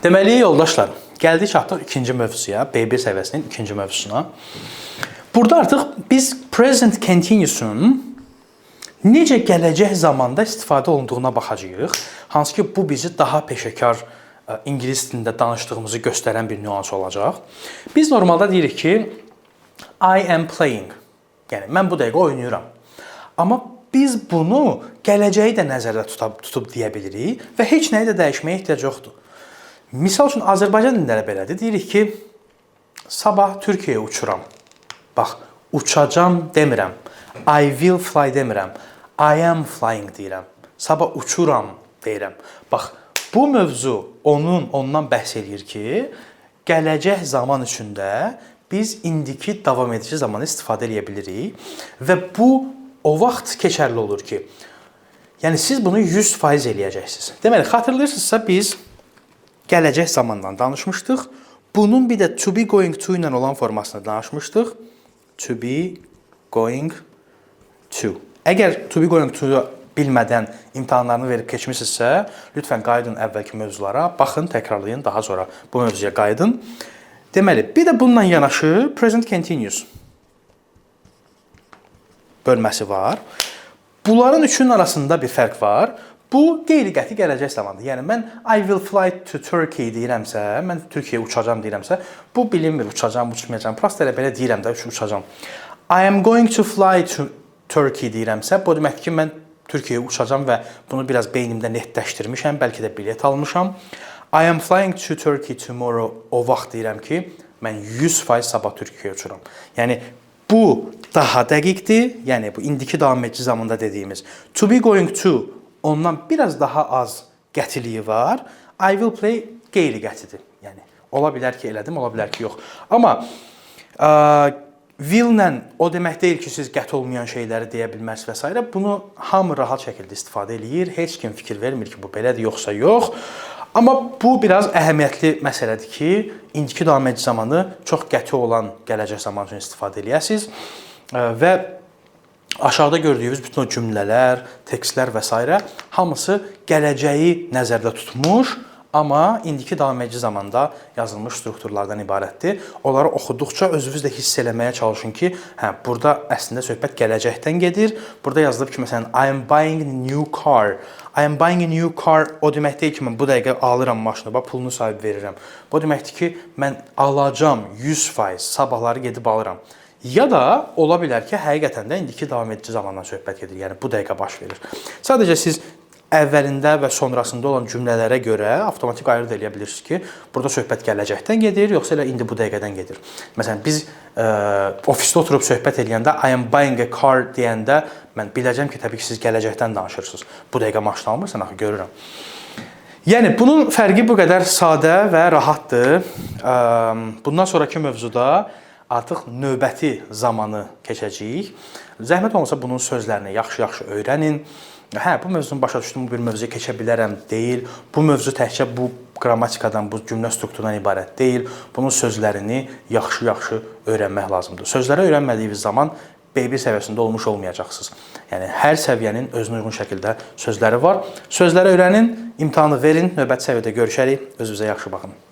Deməli, yoldaşlar, gəldik çatdıq ikinci mövzuya, B1 səviyyəsinin ikinci mövzusuna. Burada artıq biz present continuous-un necə gələcək zamanda istifadə olunduğuna baxacağıq. Hansı ki, bu bizi daha peşəkar ingilis dilində danışdığımızı göstərən bir nüans olacaq. Biz normalda deyirik ki, I am playing. Yəni mən bu dəqiqə oynayıram. Amma biz bunu gələcəyi də nəzərdə tutub deyə bilirik və heç nəyi də dəyişməyə ehtiyac yoxdur. Misal üçün, Azərbaycan dilində də belədir. Deyirik ki, sabah Türkiyəyə uçuram. Bax, uçacam demirəm. I will fly demirəm. I am flying deyirəm. Sabah uçuram deyirəm. Bax, bu mövzu ondan bəhs eləyir ki, gələcək zaman üçün də biz indiki davam edici zamanı istifadə edə bilirik və bu o vaxt keçərli olur ki, yəni siz bunu 100% eləyəcəksiniz. Deməli, xatırlayırsınızsa, biz gələcək zamandan danışmışdıq. Bunun bir də to be going to ilə olan formasını danışmışdıq. To be going to. Əgər to be going to bilmədən imtahanlarını verib keçmisinizsə, lütfən qayıdın əvvəlki mövzulara, baxın, təkrarlayın, daha sonra bu mövzuya qayıdın. Deməli, bir də bununla yanaşı present continuous bölməsi var. Bunların üçünün arasında bir fərq var. Bu qeyri-qəti gələcək zamandır. Yəni mən I will fly to Turkey deyirəmsə, mən Türkiyəyə uçacam deyirəmsə, bu bilinmir, uçacam, uçmayacam. Prosta elə belə deyirəm də, uçacam. I am going to fly to Turkey deyirəmsə, bu deməkdir ki, mən Türkiyəyə uçacam və bunu biraz beynimdə netləşdirmişəm, bəlkə də bilet almışam. I am flying to Turkey tomorrow, o vaxt deyirəm ki, mən 100% sabah Türkiyəyə uçuram. Yəni bu daha dəqiqdir. Yəni bu indiki davam edici zamanda dediyimiz. To be going to ondan biraz daha az qətiliyi var. I will play qeyri-qətidir. Yəni ola bilər ki, elədim, ola bilər ki, yox. Amma will-lə o demək deyil ki, siz qəti olmayan şeyləri deyə bilməzsiniz və s. Bunu hamı rahat şəkildə istifadə eləyir. Heç kim fikir vermir ki, bu belədir yoxsa yox. Amma bu biraz əhəmiyyətli məsələdir ki, indiki davam edici zamanı çox qəti olan gələcək zaman üçün istifadə eləyəsiniz və aşağıda gördüyünüz bütün o cümlələr, tekstlər və s. hamısı gələcəyi nəzərdə tutmuş, amma indiki davam edici zamanda yazılmış strukturlardan ibarətdir. Onları oxuduqca özünüz də hiss eləməyə çalışın ki, hə, burada əslində söhbət gələcəkdən gedir. Burada yazılıb ki, məsələn, I am buying a new car. I am buying a new car o demək deyil ki, mən bu dəqiqə alıram maşını, bax, pulunu sahib verirəm. Bu deməkdir ki, mən alacam 100%, sabahları gedib alıram. Ya da ola bilər ki, həqiqətən də indiki davam edici zamandan söhbət gedir. Yəni bu dəqiqə baş verir. Sadəcə siz əvvəlində və sonrasında olan cümlələrə görə avtomatik ayırd eləyə bilirsiniz ki, burada söhbət gələcəkdən gedir, yoxsa elə indi bu dəqiqədən gedir. Məsələn, biz ofisdə oturub söhbət eləyəndə I am buying a car deyəndə mən biləcəm ki, təbii ki, siz gələcəkdən danışırsınız. Bu dəqiqə maşın almırsan axı, görürəm. Yəni bunun fərqi bu qədər sadə və rahatdır. Bundan sonrakı mövzuda artıq növbəti zamanı keçəcəyik. Zəhmət olmasa bunun sözlərini yaxşı-yaxşı öyrənin. Hə, bu mövzunu başa düşdüm, bu bir mövzuya keçə bilərəm deyil. Bu mövzu təkcə bu qrammatikadan, bu cümlə strukturundan ibarət deyil. Bunun sözlərini yaxşı-yaxşı öyrənmək lazımdır. Sözləri öyrənmədiyiniz zaman B1 səviyyəsində olmuş olmayacaqsınız. Yəni hər səviyyənin özünə uyğun şəkildə sözləri var. Sözləri öyrənin, imtahanı verin, növbəti səviyyədə görüşərik. Özünüzə yaxşı baxın.